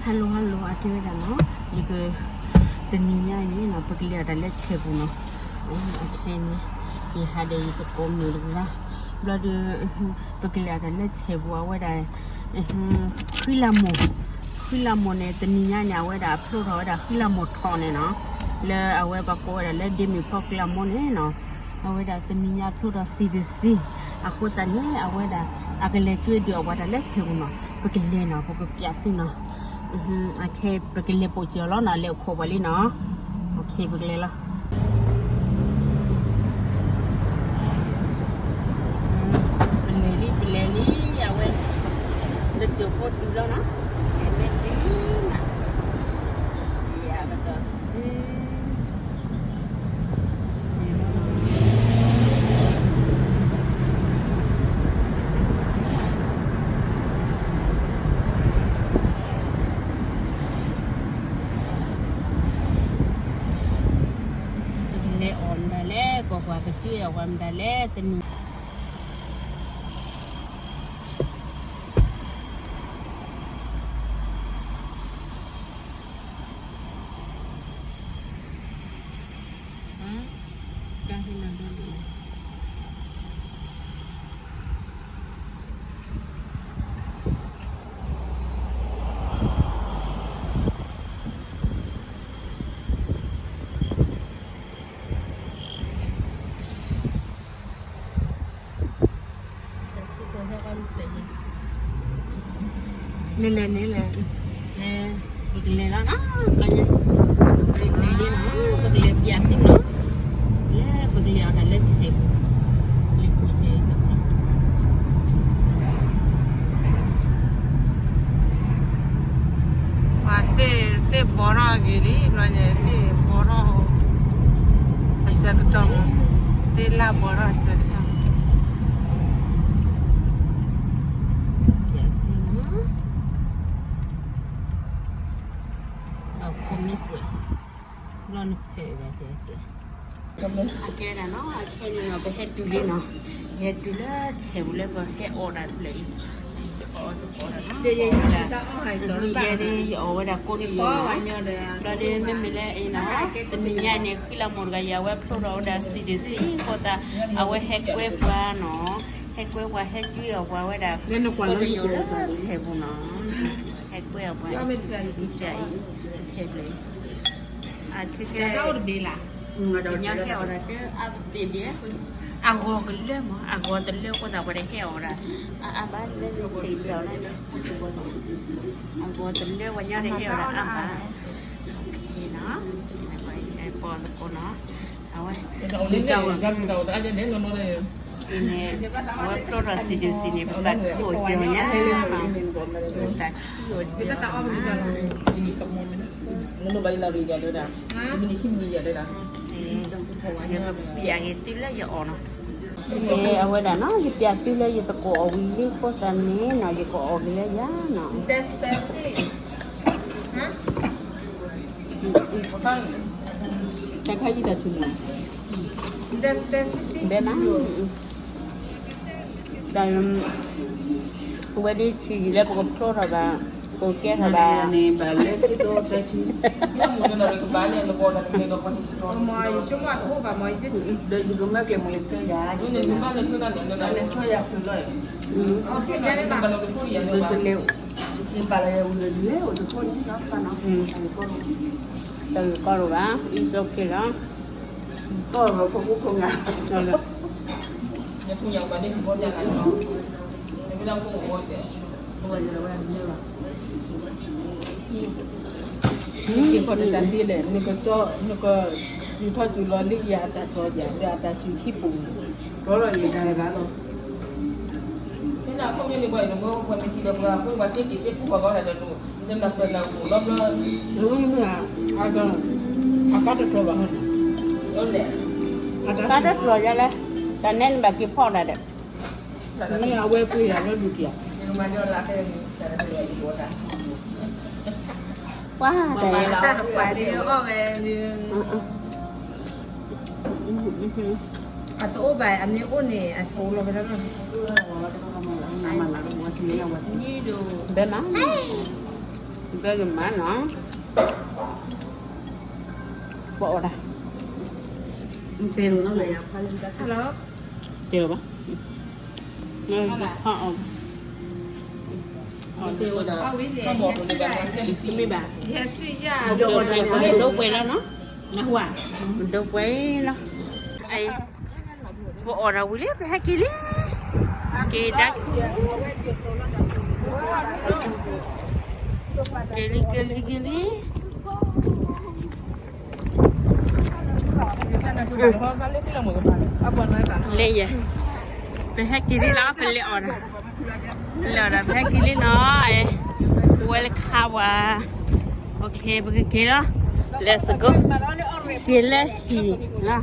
Hello hello အကဲဝဲဒၣ်နီၤ, ယက, တနံၤညါအံၤန့ၣ်နီၤ ပကလဲၤအီၤတၢ်လၢဆဲးပူၤနီၤ, အခဲအံၤန့ၣ်, ယဟးဒီးယသကိးမုၣ်တဂၤ, ဘျီဒီး, ပကလဲၤအီၤတၢ်လၢဆဲးပူၤအဝဲဒၣ်, ဃံလၤမိၢ်, ဃံလၤမိၢ်န့ၣ် တနံၤညါန့ၣ် အဝဲဒၣ်ဖျိထီၣ်ဝဲဒၣ်ဃံလၤမိၢ်ထီၣ်န့ၣ်နီၤ, လၢအဝဲပှၤကိးဝဲဒၣ်လၢဒ့မုၣ်ဖီကျၢၤမိၢ်န့ၣ်နီၤ, အဝဲဒၣ်တနံၤညါဖျိထီၣ်စံးတစံး, အဃိသတးန့ၣ် အဝဲဒၣ်, အကလဲၤကွံဒုးအီၣ်ပှၤတၢ်လၢဆဲးပူၤနီၤ, ပကလဲၤနီၤ ပကပျးသုနီၤ, အခဲပကလဲၤပိာ်စၢၤအီၤလီၤနီၤ, လဲၤအိၣ်ခိးပှၤလံနီၤ, ပကလဲၤလီၤ. ပလဲၤလံ ပလဲၤလံ, အဝဲ, လၢကၠိဖိတုၤလီၤနီၤ, လဲၤမ့ၢ်တုၤနီၤ, ယကဒီးသု ပကလဲၤအီၣ်မတၤလဲၣ်, ကွၢ်ကွၢ် ကစၢ်အီၣ်ဝဲမတၤလဲၣ် တနံၤ လဲၤလဲၤန့ၣ်လဲၤ, ပကလဲၤလီၤနီၤ, ပကလဲၤလီၤ, ပကလဲၤလီၤနီၤ, ပကလဲၤပျးသုနီၤ, လၢပကလဲၤအီၤတၢ်လၢဆဲးပူၤ, လၢပကလဲၤ ပှၤသ့ၣ်ဘီထီၣ်ဂ့ၤလံ, ဘျီညါသ့ၣ်ဘီထီၣ်, အဆၢကတီၢ်, သ့ၣ်လၢဘီထီၣ်အဆၢကတီၢ်, အခိၣ်မ့ၢ်ပှဲၤ, ဘျီနဖဲးဝဲကဲကဲ အကဲဒၣ်နီၤ, အခဲန့ၣ်နီၤ ပဟဲတုၤလံနီၤ, ယဟဲတုၤလၢဆဲးပူၤလၢပဟဲအီၣ်ဒၣ်ဖျၢၣ်အံၤ, အီၣ်တကိးဒၣ်နီၤ, ယဲဒၣ်ယအီၣ်ဝဲဒၣ်ကိးနံၤယိာ်နီၤ, ဘျီဒီးမ့မ့ၢ်လၢအံၤနီၤ, တနံၤညါန့ၣ် ဃံလၤမိၢ်တဂၤအံၤ အဝဲဖျိထီၣ်ဝဲဒၣ်စံးဒုးစံး ဃိသတး အဝဲဟဲကွဲပှၤနီၤ, ဟဲကွဲပှၤ ဟဲကွံအီၣ်ပှၤဝဲဒၣ် ကိးနံၤယိာ်လၢဆဲးပူၤနီၤ, ဟဲကွဲအီၣ်ပှၤ, ဆဲးပူၤ အဆၢကတီၢ်, ပှၤညီဟဲအီၣ်ဒၣ်တၢ်အါဘ့ၣ်ဘ့ၣ်, အဂီၤကလၢမး အဂီၤတလၢအဃိသတး ပှၤတဟဲအီၣ်ဒၣ်, အအါဘၣ်လၢဆဲးကတီၢ်လီၤ, အဂီၤတလၢပှၤညီတဟဲအီၣ်ဒၣ်အါဘၣ်, နီၤ, ပီၣ်သကိးနီၤ, အဝဲ, အဝဲ, အဝဲဖျိထီၣ်စံးဒုးစံးန့ၣ် ပသးခုအိၣ်ကၢၤညါ, ပသးခုအိၣ်ကၢၤညါ, ယပျးက့ၤသုလၢယအီၣ်နီၤ, အဝဲဒၣ်နီၤ ယပျးသုလၢယသကိးအီၣ်ဝံၤလံအဃိသတးန့ၣ်နီၤ ယကအီၣ်က့ၤလၢယၤနီၤ, တၢ်ခါအံၤတၢ်ထူၣ်နီၤ, ဘဲမး, တၢ်, အဝဲဒၣ်ဆံးယံာ်လၢပကဖျိထီၣ်ဘၣ်, ပကကဲထီၣ်ဘၣ်, တၢ်ကီရိၣ်ဘၣ်, အံၤ it's okay လီၤ. နက့ၤဃီတတၢ်သ့လဲၣ်, နက, နကစူၤထီၣ်စူၤလီၤလၢယၤအတၢ်တီၤယၤ ဒီးအတၢ်စူၤခံပူၤ, ဘီလီၤယၤတဂၤလီၤ. အကါတတြီၤဘၣ်, အကါတတြီၤယၤလဲၣ်, တၢ်နဲနဘၣ်က့ၤဖီၣ်နၤဒီး, မ့ၢ်အဝဲပှ့ၤယၤလၢဒုးက့ၤဧါ, ပှၤတၢ်တပှၤဒ်အီၣ်ဝဲ, အတအိၣ်ဘၣ် အမ့ၢ်အိၣ်န့ၣ် အအိၣ်လီၤဝဲဒၣ်လီၤ, ဘဲမး, အ လၢယမါနီၤ, ပအီၣ်ဒၣ်, တဲလီၤ, တဲလီၤဘၣ်, အီၣ်, မ့ၢ်ဘၣ်, ဒိပှဲၤလီၤနီၤ, ဒိပှဲၤလီၤ, ပအီၣ်ဒၣ်ဝံၤလံ ပဟဲက့ၤလံ, က့ၤဒၣ်, က့ၤလံ က့ၤလံ က့ၤလံ. လၢယဲ, ပဟဲက့ၤလံလီၤ, ပလဲၤအီၣ်ဒၣ်, ပလဲၤအီၣ်ဒၣ် ပဟဲက့ၤလံနီၤ, welcome ဝဲ, ပကက့ၤလီၤ, let's go, က့ၤလၢဟံၣ်လီၤ.